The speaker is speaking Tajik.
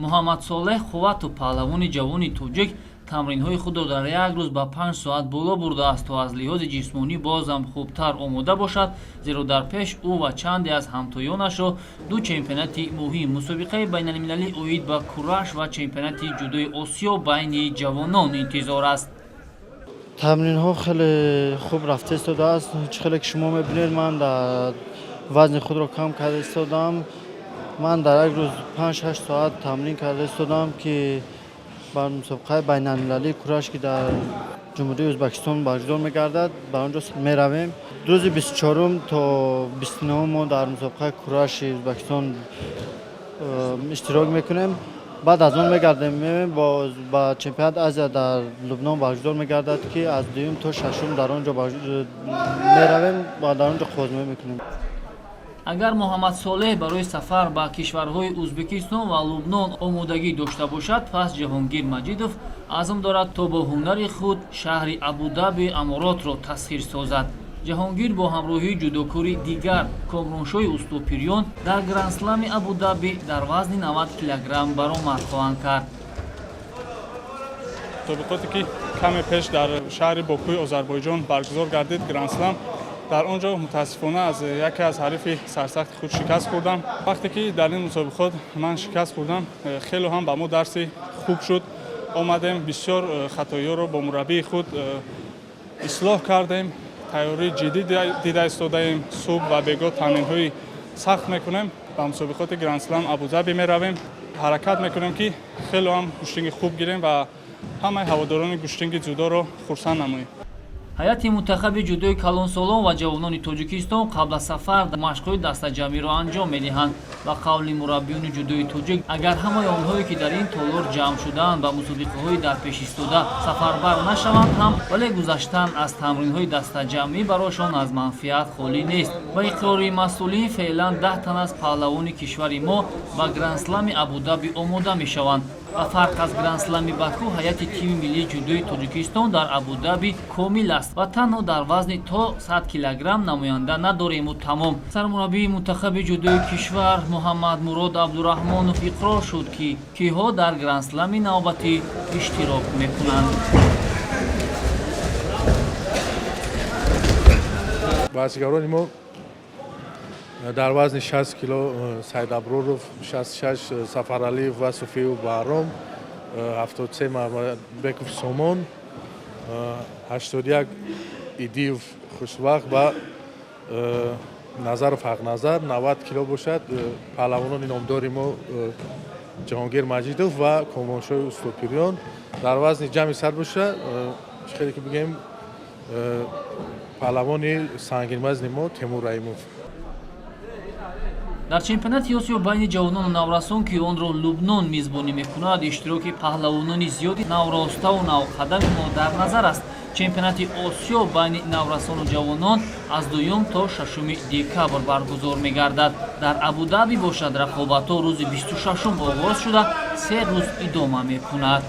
Муҳаммадсолеҳ Қувватов, паҳлавони ҷавони тоҷик, тамринҳои худро дар як рӯз ба 5 соат боло бурдааст, то аз лиҳози ҷисмонӣ бозам хубтар омода бошад, зеро дар пеш ӯ ва чанде аз ҳамтоёнашро ду чемпионати муҳим: мусобиқаи байналмилалӣ оид ба кураш ва чемпионати ҷудои Осиё байни ҷавонон интизор аст. Тамринҳо хеле хуб рафта истодааст. Чӣ хеле ки шумо мебинед, ман дар вазни худро кам карда истодам. Ман дар як рӯз 5-6 соат тамрин карда истодам, ки бар мусобиқаи байналмилалии кураш, ки дар Ҷумҳурии Ӯзбекистон баргузор мегардад, ба он ҷо меравем. Рӯзи 24-ум то 29-ум мо дар мусобиқаи кураши Ӯзбекистон иштирок мекунем. Баъд аз он мегардем, меоем, боз ба чемпионати Азия дар Лубнон баргузор мегардад, ки аз дуюм то шашум дар он ҷо меравем ва дар он ҷо қувватозмоӣ мекунем. Агар Муҳаммадсолеҳ барои сафар ба кишварҳои Ӯзбекистон ва Лубнон омодагӣ дошта бошад, пас Ҷаҳонгир Маҷидов азм дорад, то бо ҳунари худ шаҳри Абудаби Аморотро тасхир созад. Ҷаҳонгир бо ҳамроҳии ҷудокори дигар, Комроншоҳи Устопирён, дар Грандслами Абудаби дар вазни 90 килограмм баромад хоҳанд кард. Мусобиқоте ки каме пеш дар шаҳри Бокуи Озарбойҷон баргузор гардид, Грандслам, дар он ҷо мутаассифона аз яке аз ҳарифи сарсахти худ шикаст хӯрдам. Вақте ки дар ин мусобиқот ман шикаст хӯрдам, хеле ҳам ба мо дарси хуб шуд. Омадем, бисёр хатоиҳоро бо мураббии худ ислоҳ кардем. Тайёрии ҷиддӣ дида истодаем. Субҳ ва бегоҳ тамринҳои сахт мекунем. Ба мусобиқоти Грандслам Абузаби меравем. Ҳаракат мекунем, ки хеле ҳам гӯштинги хуб гирем ва ҳамаи ҳаводорони гӯштинги ҷудоро хурсанд намоем. Ҳайати мунтахаби ҷудои калонсолон ва ҷавонони Тоҷикистон қабл аз сафар машқҳои дастаҷамъиро анҷом медиҳанд. Ба қавли мураббиёни ҷудои тоҷик, агар ҳамаи онҳое, ки дар ин толор ҷамъ шудаанд, ба мусобиқаҳои дар пеш истода сафарбар нашаванд ҳам, вале гузаштан аз тамринҳои дастаҷамъӣ барояшон аз манфиат холӣ нест. Ба иқрори масъулин, феълан 10 тан аз паҳлавони кишвари мо ба Грандслами Абудаби омода мешаванд. Ба фарқ аз Грандслами Баку, ҳайати тими миллии ҷудои Тоҷикистон дар Абудаби комил аст ва танҳо дар вазни то 100 килограмм намоянда надорему тамом. Сармураббии мунтахаби ҷудои кишвар Муҳаммадмурод Абдураҳмонов иқрор шуд, ки киҳо дар Грандслами навбатӣ иштирок мекунанд. Варзишгарони мо дар вазни 60 кило Саидаброров, 66 Сафаралиев ва Суфиев Баҳром, 73 Маҳмадбеков Сомон, 81 Идиев Хушвақт ва Назаров Ҳақназар, 90 кило бошад паҳлавонони номдори мо Ҷаҳонгир Маҷидов ва Комроншоҳи Устопирён. Дар вазни ҷамъи 100 боша, хеле ки бигӯем, паҳлавони сангинвазни мо Темур Раҳимов. Дар чемпионати Осиё байни ҷавонону наврасон, ки онро Лубнон мизбонӣ мекунад, иштироки паҳлавонони зиёди навроставу навқадами мо дар назар аст. Чемпионати Осиё байни наврасону ҷавонон аз 2 то 6 декабр баргузор мегардад. Дар Абудаби бошад, рақобатҳо рӯзи 26-ум оғоз шуда, 3 рӯз идома мекунад.